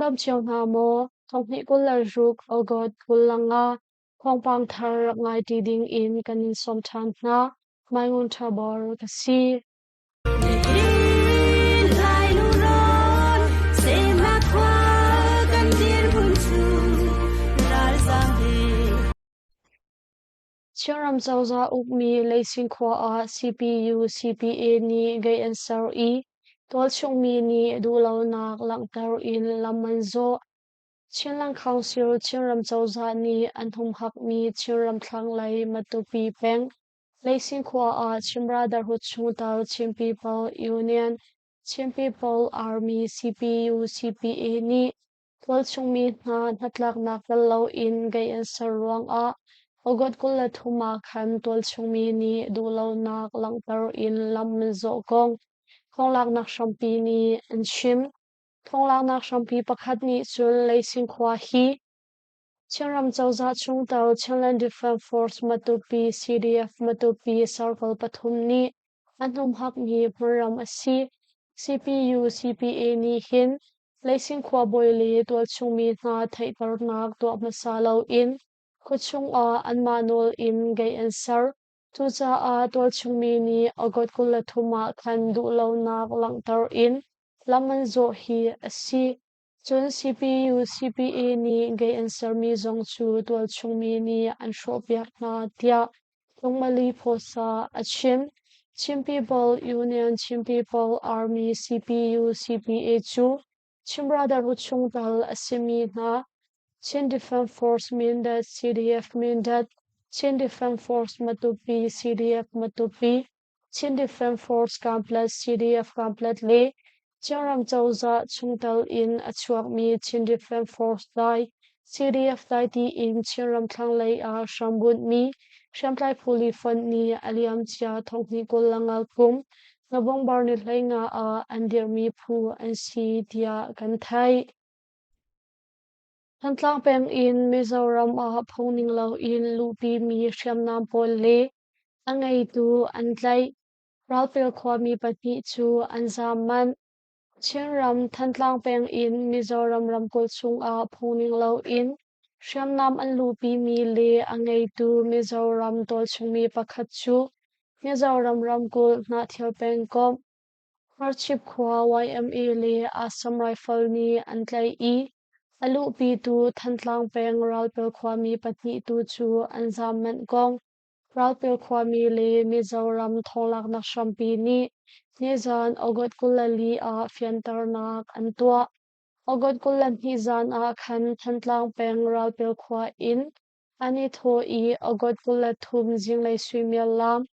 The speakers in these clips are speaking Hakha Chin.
Nan dam cio hna maw? Thonghnih 26 August 25 thawngpang thar rak ngai ṭi ding in kan in sawm ṭhan hna. Mai Ngun Ṭha Bor ka si. Chinram cozah ukmi Leisin khua ah CPU CPA nih gei an ser i tualchungmi nih duhlonak langhter in lam an zawh. Chinland Council Chinram cozah nih an humhakmi Chinram thlanglei Matupi peng Leisin khua ah Chin Brotherhood chungtel Chin People Union Chin People Army CPU CPA nih Tualchungmi hna hnatlaknak tel loin gei an ser ruangah August 23 ah khan tualchungmi nih duhlonak langhter in lam an zawh kong thonglaknak hrampi nih an chim. Thonglaknak hrampi pakhat nih cun Leisin khua hi Chinram cozah chungtel Chinland Defence Force Matupi CDF Matupi Circle pathum nih an humhakmi hmunram a si. CPU CPA nih hin Leisin khuabawi le tualchungmi hna theihternak tuah hmasa loin khuachung ah anmah nawl in gei an ser. Cucaah tualchungmi nih August 23 ah khan duhlonak langhter in lam an zawh hi a si. Cun CPU CPA nih gei an sermi zong cu tualchungmi nih an hrawhpiak hna tiah Lungmali Phosa a chim. Chin People Union Chin People Army CPU CPA cu Chin Brotherhood chungtel a simi hna Chin Defence Force Mindat CDF Mindat Chin Defence Force Matupi CDF Matupi Chin Defence Force Complex CDF Complex le Chinram cozah chungtel in a chuakmi Chin Defence Force Dai CDF Dai tiin Chinram thlanglei ah hrambunhmi hriamtlai phu fonh nih a liamcia thonghnih 25 kum November ni 15 ah an dirhmi phu an si tiah kan theih. Thantlang peng in Mizoram ah phungning loin luhpimi hriamnam pawl le a ngeitu an tlaih. Ralpel khuami pahnih cu an zaam manh. Chinram Thantlang peng in Mizoram ramkulh chungah phungning loin hriamnam an luhpimi le a ngeitu Mizoram tualchungmi pakhat cu Mizoram ramkulh Hnahthial pengkomh Hmarchip khua YMA le Assam Rifle nih an tlaih i a luhpitu Thantlang peng Ralpel khuami pahnih tu cu an zaam manh kong Ralpel khuami le Mizoram thonglaknak hrampi nih nizan August 24 ah fianternak an tuah. August 22 zan ah khan Thantlang peng Ralpel khua in an i thawh i August 23 zinglei suimilam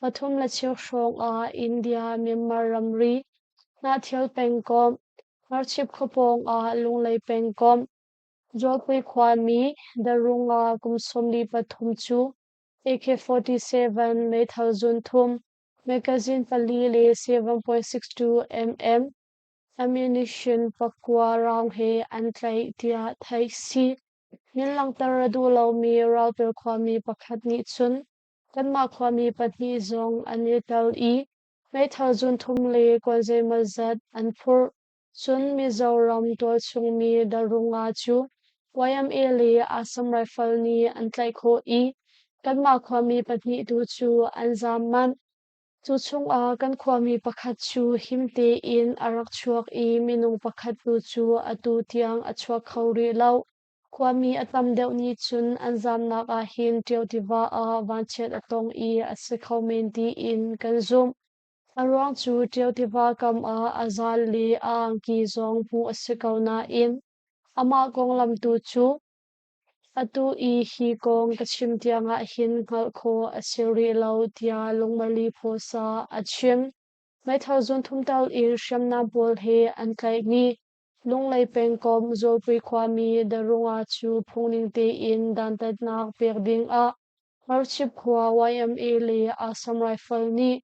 pathum le cheu hrawng ah India-Myanmar ramri Hnahthial pengkomh, Hnarchip khuapawng ah Lunglei pengkomh, Zawlpui khuami Darunga kum 43 cu AK-47 meithal zun thum, magazine pali le 7.62 mm ammunition pakua round he an tlaih tiah theih si. Min langhter a duh lomi Ralpel khuami pakhat nih cun kanmah khuami pahnih zong an i tel i meithal zun thum le kuan zeimawzat an phurh. Cun Mizoram tualchungmi Darunga cu YMA le Assam Rifle nih an tlaih khawh i kanmah khuami pahnih tu cu an zaam manh. Cu chungah kan khuami pakhat cu him tein a rak chuak i minung pakhat tu cu atu tiang a chuak kho rih lo. Khuami a tam deuh nih cun an zaamnak ahhin Ṭio tiva ah vanchiat a tong i a si kho men tiin kan zumh. A ruang cu Ṭio tiva kam ah a zal le a angki zong hmuh a si ko nain amah konglam tu cu atu i hi kong ka chim tiangah hin hngalh khawh a si rih lo tiah Lungmali Phuasa a chim. Meithal zunthum tal in hriamnam pawl he an tlaihmi Lunglei pengkomh Zawlpui khuami Darunga cu phungning tein dantatnak pek dingah Hmarchip khua YMA le Assam Rifle nih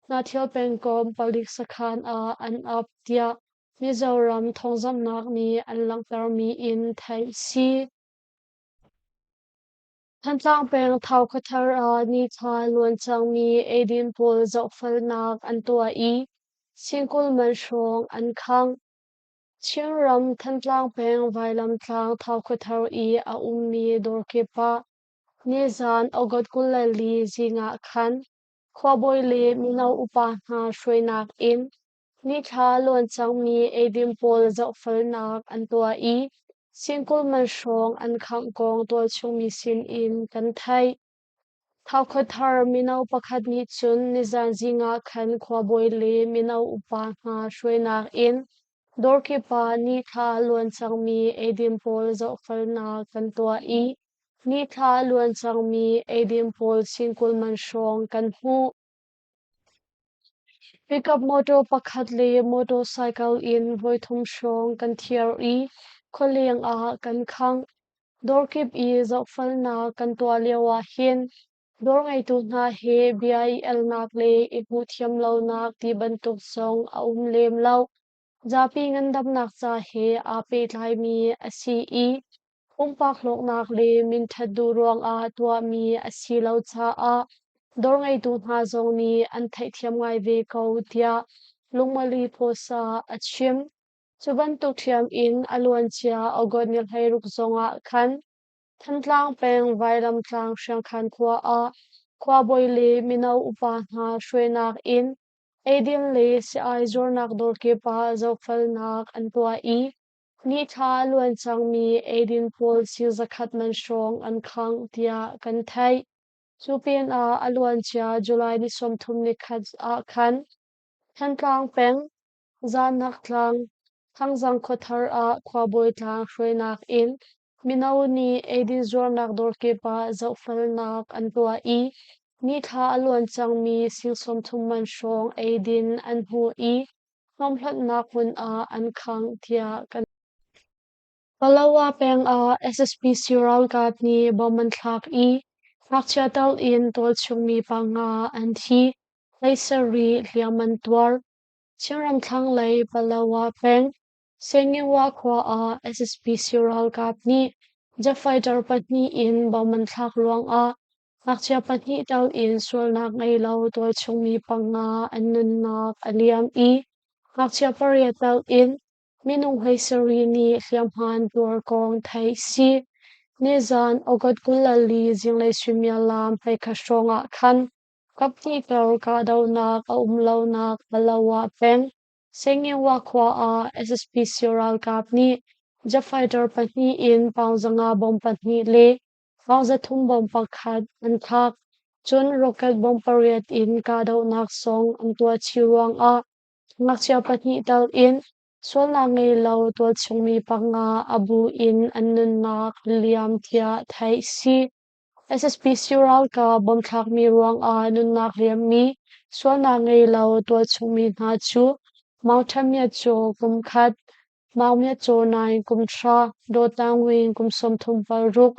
Hnahthial pengkomh palik sakhan ah an ap tiah Mizoram thawngzamhnak nih an langhtermi in theih si. Thantlang peng Thau khuathar ah nithla luan cangmi eidin pawl zohfelnak an tuah i singkul man hrawng an khangh. Chinram Thantlang peng Vailamtlang Thau khuathar i a ummi dawr kip ah nizaan August 24 zing ah khan khuabawi le mino upa hna hruainak in nithla luan cangmi eidin pawl zohfelnak an tuah i singkul man hrawng an khangh kong tualchung mi sin in kan theih. Thau khuathar mino pakhat nih cun nizaan zing ah khan khuabawi le mino upa hna hruainak in dawr kip ah nithla luan cangmi eidin pawl zohfelnak kan tuah i nithla luan cangmi eidin pawl singkul man hrawng kan hmuh. Pickup motor pakhat le motorcycle in voithum hrawng kan thiar i khualeng ah kan khangh. Dawr kip i zohfelnak kan tuah lio ah hin dawr ngeitu hna he bia i alnak le i hmuhthiam lonak ti bantuk zong a um lem lo. Zapi ngandamnak ca he aa pehtlaimi a si i pumpak hlawknak le minṭhat duh ruangah tuahmi a si lo caah dawr ngeitu hna zong nih an theihthiam ngai ve ko tiah Lungmali Pawsa a chim. Cu bantuk ṭhiam in a luancia August ni 16 zongah khan Thantlang peng Vailamtlang Hriangkhan khua ah khuabawi le mino upa hna hruainak in eidin le si-ai zuarnak dawr kip ah zohfelnak an tuah i nithla a luan cangmi eidin pawl sii zakhat man hrawng an khangh tiah kan theih. Cu pinah a luancia July ni 31 ah khan Thantlang peng Zanak tlang, Thangzang khuathar ah khuabawi tlang hruainak in mino nih eidin zuarnak dawr kip ah zohfelnak an tuah i nithla a luan cangmi sing 30 man hrawng eidin an hmuh i hnawmhlatnak hmun ah an khangh tiah kan Palawa peng ah SSPC ralkap nih bom an thlak i ngakchia tal in tualchungmi panga an thi, 17 hliam an tuar. Chinram thlanglei Palawa peng Sengiwa khua ah SSPC ralkap nih jet fighter pahnih in bom an thlak ruangah ngakchia pahnih tal in sualnak ngei lo tualchungmi panga an nunnak a liam i ngakchia pariat tal in minung 17 nih hliamhma an tuar kong theih si. Nizan August 24 zinglei suimilam 11 hrawng ah khan Kaphnih kar kahdohnak a um lonak Palawa peng Sengiwa khua ah SSPC ralkap nih jet fighter pahnih in paung 500 bomb pahnih le paung 300 bomb pakhat an thlak. Cun rocket bomb pariat in kahdohnak zong an tuah chih ruangah ngakchia pahnih tal in sualnak ngei lo tualchungmi panga a bu in an nunnak liam tiah theih si. SSPC ralkap bomb thlakmi ruangah nunnak liammi sualnak ngei lo tualchungmi hna cu Maung Tha Myat cu kum khat, Maung Myat Caw Naing kum hra, Daw Tang Win kum 36,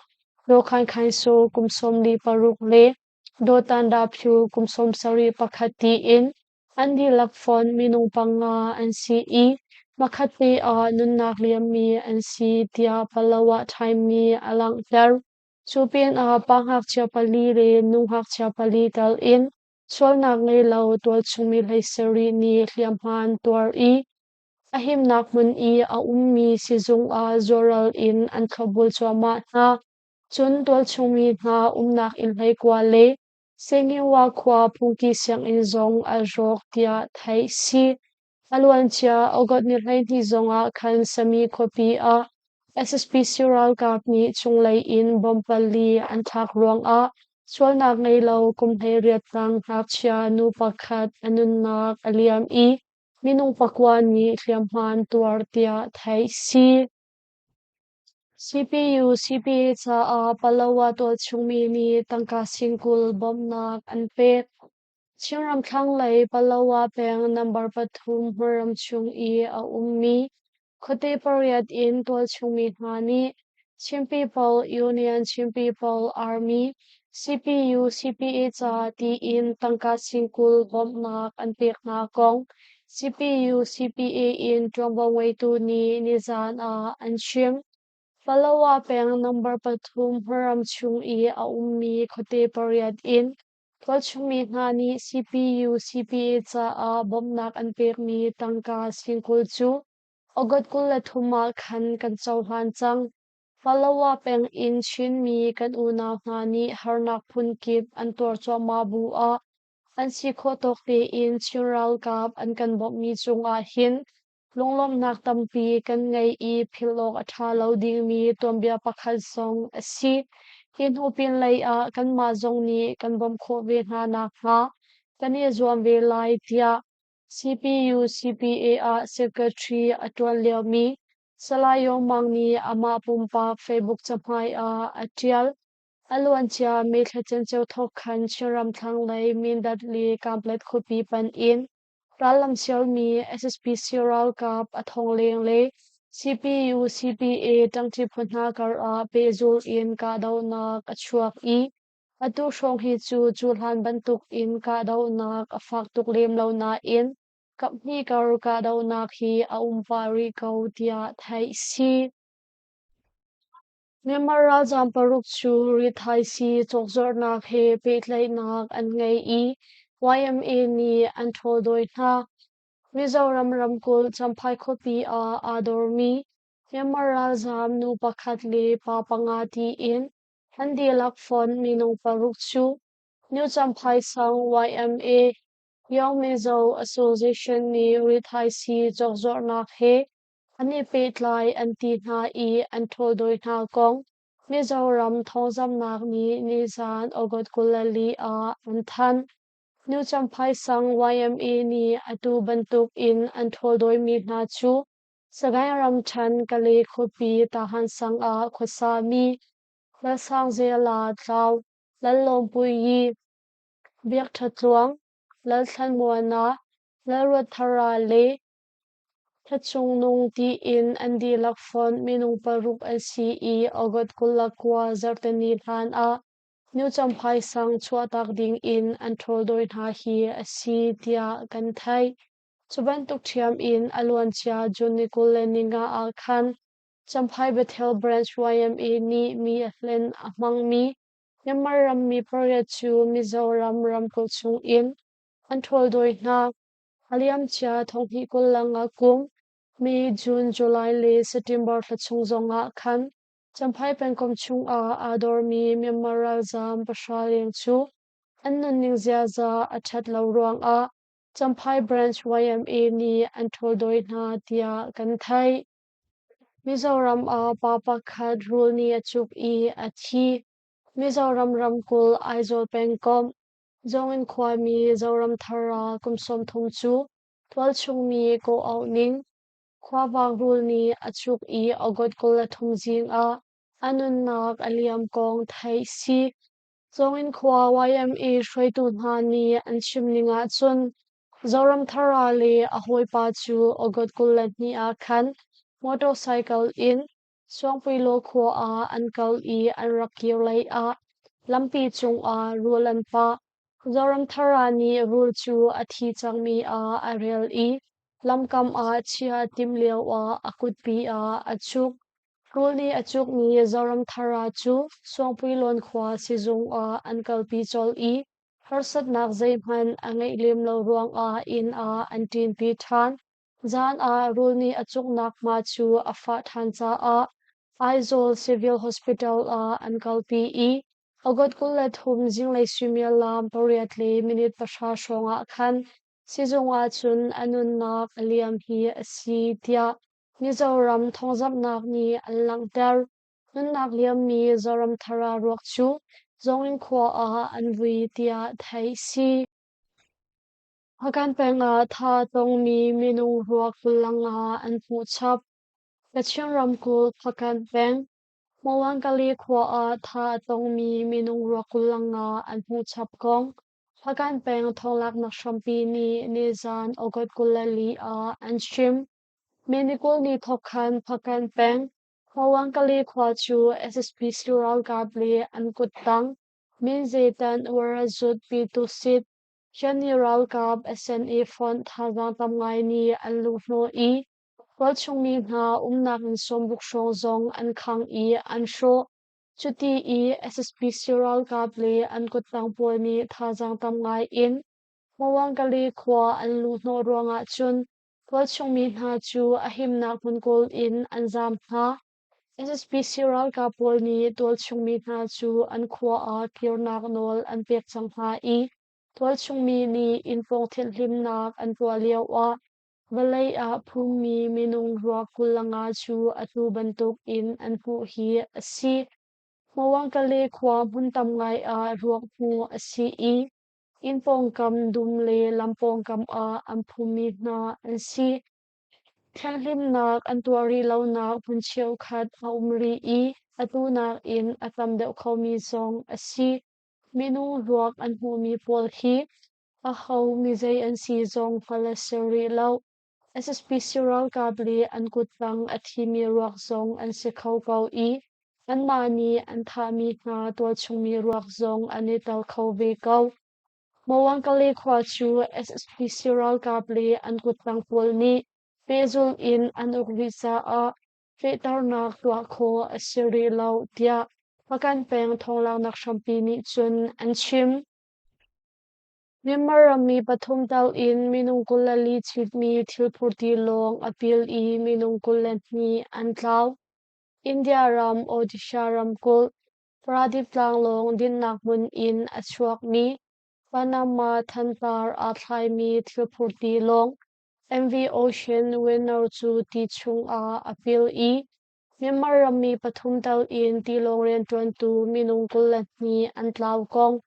Daw Khaing Khaing Su kum 46 le Daw Tan Da Phyu kum 71 tiin an dihlak fonh minung panga an si i hmakhat te ah nunnak liammi an si tiah Palawa Time nih a langhter. Cu pinah pa ngakchia pali le nu ngakchia pali tal in sualnak ngei lo tualchungmi 17 nih hliamhma an tuar i a himnak hmun i a ummi sizung ah zuaral in an thlopbul cuahmah hna. Cun tualchungmi hna umnak inn 19 le Sengiwa khua phungki sianginn zong a rawk tiah theih si. A luancia August ni 12 zongah khan Sami khuapi ah SSPC ralkap nih cunglei in bomb pali an thlak ruangah sualnak ngei lo kum 18 tang ngakchia nu pakhat a nunnak a liam i minung pakua nih hliamhma an tuar tiah theih si. CPU CPA caah Palawa tualchungmi nih tangka sing 20 bawmhnak an pek. Chinram thlanglei Palawa peng number pathum hmunram chung i a ummi khuate pariat in tualchungmi hna nih Chin People Union Chin People Army CPU CPA ca tiin tangka sing 20 bawmhnak an pek hna kong CPU CPA in ṭuanvo ngeitu nih nizaan ah an chim. Palawa peng number pathum hmunram chung i a ummi khuate pariat in tualchungmi hna nih CPU CPA caah bawmhnak an pekmi tangka sing 20 cu August 23 ah khan kan cohlan cang. Palawa peng in Chinmi kan unau hna nih harnak phunkip an tuar cuahmah bu ah an si khawh tawk tein Chin ralkap an kan bawmhmi cungah hin lunglawmhnak tampi kan ngei i philh awk a ṭha lo dingmi tuanbia pakhat zong a si. Hi hnu pinlei ah kanmah zong nih kan bawmh khawh ve hna nakhnga kan i zuam ve lai tiah CPU-CPA ah secretary a ṭuan liomi Salai Yong Mang nih amah pumpak Facebook cahmai ah a ṭial. A luancia May thla cenceo thawk khan Chinram thlanglei Mindat le Kanpetlet khuapi panh in rallam sialmi SSPC ralkap a thong leng le CPU-CPA ṭangṭi phu hna kar ah pehzul in kahdohnak a chuak i atu hrawng hi cu cuhlan bantuk in kahdohnak a fak tuk lem lo nain kaphnih kar kahdohnak hi a um pah rih ko tiah theih si. Myanmar ralzaam paruk cu rithaisii cawkzuarhnak he pehtlaihnak an ngei i YMA nih an ṭhawldawi hna. Mizoram ramkulh Champhai khuapi ah aa dormi Myanmar ralzaam nu pakhat le pa panga tiin an dihlak fonh minung paruk cu New Champhai sang YMA Young Mizo Association nih rithaisii cawkzuarhnak he an i pehtlai an ti hna i an ṭhawldawi hna kong Mizoram thawngzamhnak nih nizan August 24 ah an thanh. New Champhai sang YMA nih atu bantuk in an ṭhawldawimi hna cu Sagaing ramṭhen Kalay khuapi Tahan sang ah khuasami Lalsangzela Tlau, Lallawmpui Yi, Biakṭha Tluang, Lalthlanmuana, Lalruatthara le Thachungnung tiin an dihlak fonh minung paruk an si i August 29 zarhteni hlan ah New Champhai sang chuahtak ding in an ṭhawldawi hna hi a si tiah kan theih. Cu bantuk ṭhiam in a luancia June ni 25 ah khan Champhai Bethel Branch YMA nih mi a hlen a hmangmi Myanmar rammi pariat cu Mizoram ramkulh chung in an ṭhawldawi hna. A liamcia thonghnih 20 nga kum May, June, July le September thla chung zongah khan Champhai pengkomh chungah aa dormi Myanmar ralzaam pahra leng cu an nunning ziaza a ṭhat lo ruangah Champhai Branch YMA nih an ṭhawldawi hna tiah kan theih. Mizoram ah pa pakhat rul nih a cuk i a thi. Mizoram ramkulh Aizawl pengkomh Zawngin khuami Zoramthar ah kum 30 cu tualchung mi kawh-auh ning khuavang rul nih a cuk i August 23 zing ah a nunnak a liam kong theih si. Zawngin khua YMA hruaitu hna nih an chim ning ahcun Zoramthar ah le a hawipa cu August 22 ah khan motorcycle in Suangpuilaw khua ah an kal i an rak kir lei ah lampi cungah rul an pah. Zoramthara nih rul cu a thi cangmi ah a rel i lamkam ah chia a timh lioah a kutpi ah a cuk. Rul nih a cukmi Zoramthara cu Suangpuilawn khua sizung ah an kalpi colh i harsatnak zeihmanh a ngeih lem lo ruangah inn ah an ṭinpi ṭhan. Zan ah rul nih a cuknak hma cu a fah ṭhan caah Aizawl Civil Hospital ah an kalpi i August 23 zinglei suimilam 8:10 hrawng ah khan sizung ah cun a nunnak a liam hi a si tiah Mizoram thawngzamhnak nih an langhter. Nunnak liammi Zoramthara ruak cu Zawngin khua ah an vui tiah theih si. Hpakant peng ah tha a tongmi minung ruak 25 an hmuh chap. Kachin ramkulh Hpakant peng, Mawangkali khua ah tha a tongmi minung ruak 25 an hmuh chap kong Hpakant peng thawnglaknak hrampi nih nizan August 24 ah an chim. May ni 20 ni thawk khan Hpakant peng, Mawangkali khua cu SSPC ralkap le an kuttang Minzetan Warazut Pitusit Chinni ralkap SNA fonh thazaang tam ngai nih an luhhnawh i tualchungmi hna umnak inn sawmruk hrawng zong an khangh i an hrawh. Cuti i SSPC ralkap le an kuttang pawl nih thazaang tam ngai in Mawangkali khua an luhhnawh ruangah cun Tualchung mi hna cu a himnak hmun kawl in an zaam hna. SSPC ralkap pawl nih tualchung mi hna cu an khua ah kirnak nawl an pek cang hna i tualchung mi nih inn pawng thianhhlimnak an tuah lioah vawlei ah phummi minung ruak 25 cu atu bantuk in an hmuh hi a si. Mawangkale khua hmun tam ngai ah ruak hmuh a si i inn pawngkam dum le lam pawngkam ah an phummi hna an si. Thianhhlimhnak an tuah rih lonak hmun cheukhat a um rih i atu nakin a tam deuh khomi zong a si. Minung ruak an hmuhmi pawl hi aho mizei an si zong hngalh a si rih lo. SSPC ralkap le an kuttang a thimi ruak zong an si kho ko i anmah nih an thahmi hna tualchungmi ruak zong an i tel kho ve ko. Mawangkale khua cu SSPC ralkap le an kuttang pawl nih pehzulh in an uk rih caah fehternak tuah khawh a si rih lo tiah Hpakant peng thawnglaknak hrampi nih cun an chim. Myanmar rammi pathum tal in minung 24 chitmi thilphur tilawng a pil i minung 22 an tlau. India ram Odisha ramkulh Paradip tlanglawng dinhnak hmun in a chuakmi Panama thantar aa thlaimi thilphur tilawng MV Ocean Winner cu ti chungah a pil i Myanmar rammi pathum tal in tilawng rianṭuantu minung 22 an tlau kong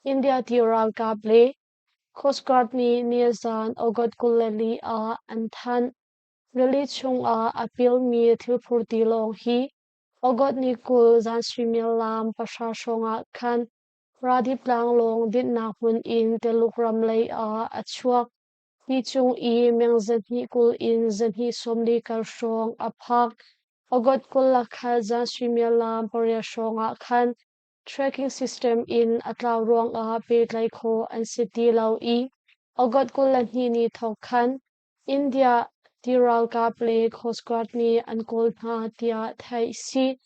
India ti ralkap le Coast Guard nih nizan August 24 ah an thanh. Rili chungah a pilmi thilphur tilawng hi August ni 20 zan suimilam 9 hrawngah khan Paradip tlanglawng dinhnak hmun in Tuluk ram lei ah a chuak. Ti cung i meng 220 in 240 kal hrawng a phak. August 21 zan suimilam 8 hrawngah khan tracking system in a tlau ruangah pehtlaih khawh an si ti lo i August 22 ni thawk khan India ti ralkap le Coast Guard nih an kawl hna tiah theih si.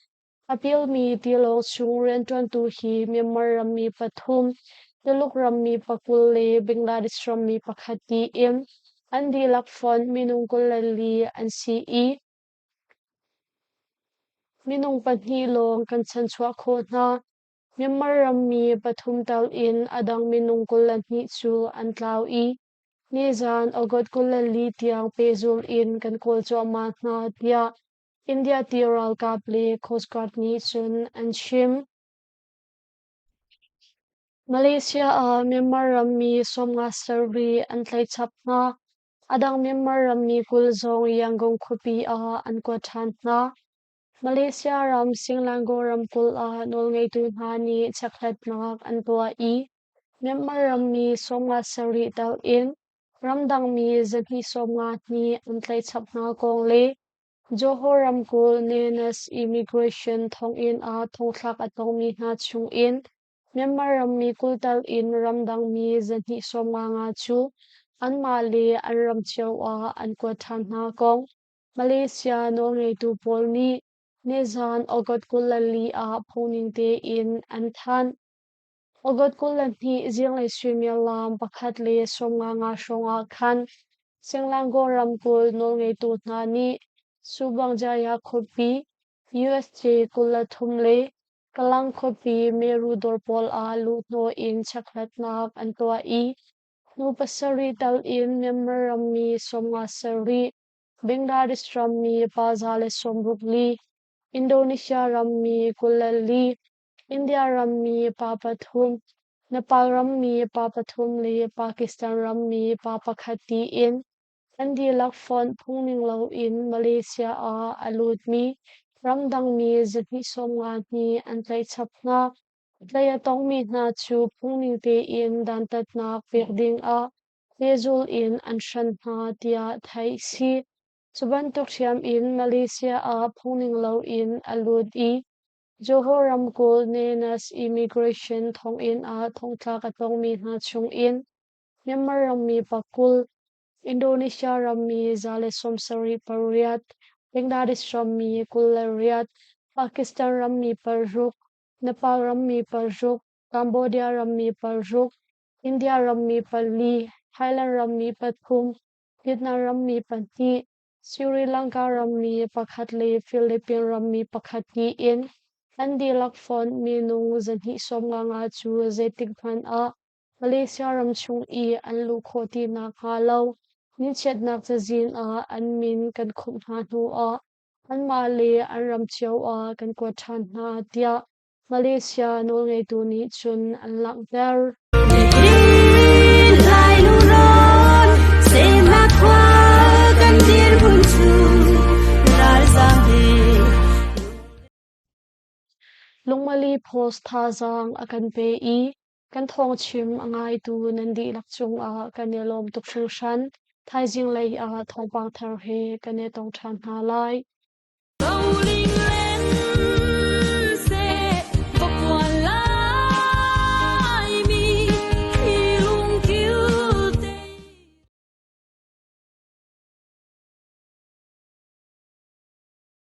A pilmi tilawng chung rianṭuantu hi Myanmar rammi pathum, Tuluk rammi pakul le Bangladesh rammi pakhat tiin an dihlak fonh minung 24 an si i minung pahnih lawng kan chanchuah khawh hna. Myanmar rammi pathum tal in a dang minung 22 cu an tlau i nizan August 24 tiang pehzulh in kan kawl cuahmah hna tiah India ti ralkap le Coast Guard nih cun an chim. Malaysia ah Myanmar rammi 50 sarih an tlaih chap hna. A dang Myanmar rammi 20 zong Yangon khuapi ah an kuat ṭhan hna. Malaysia ram Selangor ramkulh ah nawlngeitu hna nih chekhlatnak an tuah i Myanmar rammi 57 tel in ramdangmi 252 an tlaih chap hna kong le Johor ramkulh Nanas Immigration thonginn ah thongthlak a tongmi hna chungin Myanmar rammi 20 tel in ramdangmi 255 cu anmah le an ram cio ah an kuat ṭhan hna kong Malaysia nawlngeitu pawl nih nizan August 24 ah phungning tein an thanh. August 22 zinglei suimilam 1:55 hrawngah khan Selangor ramkulh nawlngeitu hna nih Subang Jaya khuapi USJ 23 le Kalang khuapi Meru dawr pawl ah luhhnawh in chekhlatnak an tuah i nu pasarih tal in Myanmar rammi 57, Bangladesh rammi pa 164, Indonesia rammi 24, India rammi pa pathum, Nepal rammi pa pathum le Pakistan rammi pa pakhat tiin an dihlak fonh phungning loin Malaysia ah a lutmi ramdangmi 252 an tlaih chap hna. Tlaih a tongmi hna cu phungning tein dantatnak pek dingah pehzul in an hran hna tiah theih si. Cu bantuk ṭhiam in Malaysia ah phungning loin a lut i Johor ramkulh Nanas Immigration thonginn ah thongtlak a tongmi hna chungin Myanmar rammi pakul, Indonesia rammi 178, Bangladesh rammi 28, Pakistan rammi paruk, Nepal rammi paruk, Cambodia rammi paruk, India rammi pali, Thailand rammi pathum, Vietnam rammi pahnih, Sri Lanka rammi pakhat le Philippine rammi pakhat tiin an dihlak fonh minung 255 cu zeitik hmanh ah Malaysia ram chung i an luh khawh ti nakhnga lo minchiatnak cazin ah an min kan khumh hna hnu ah anmah le an ram cio ah kan kuat ṭhan hna, tiah Malaysia nawlngeitu nih cun an langhter. Lungmali Post thazaang a kan pe i kan thawngchim a ngaitu nan dihlak cungah kan i lawm tuk hringhran. Thaizing lei ah thawngpang thar he kan i tong ṭhan hna lai.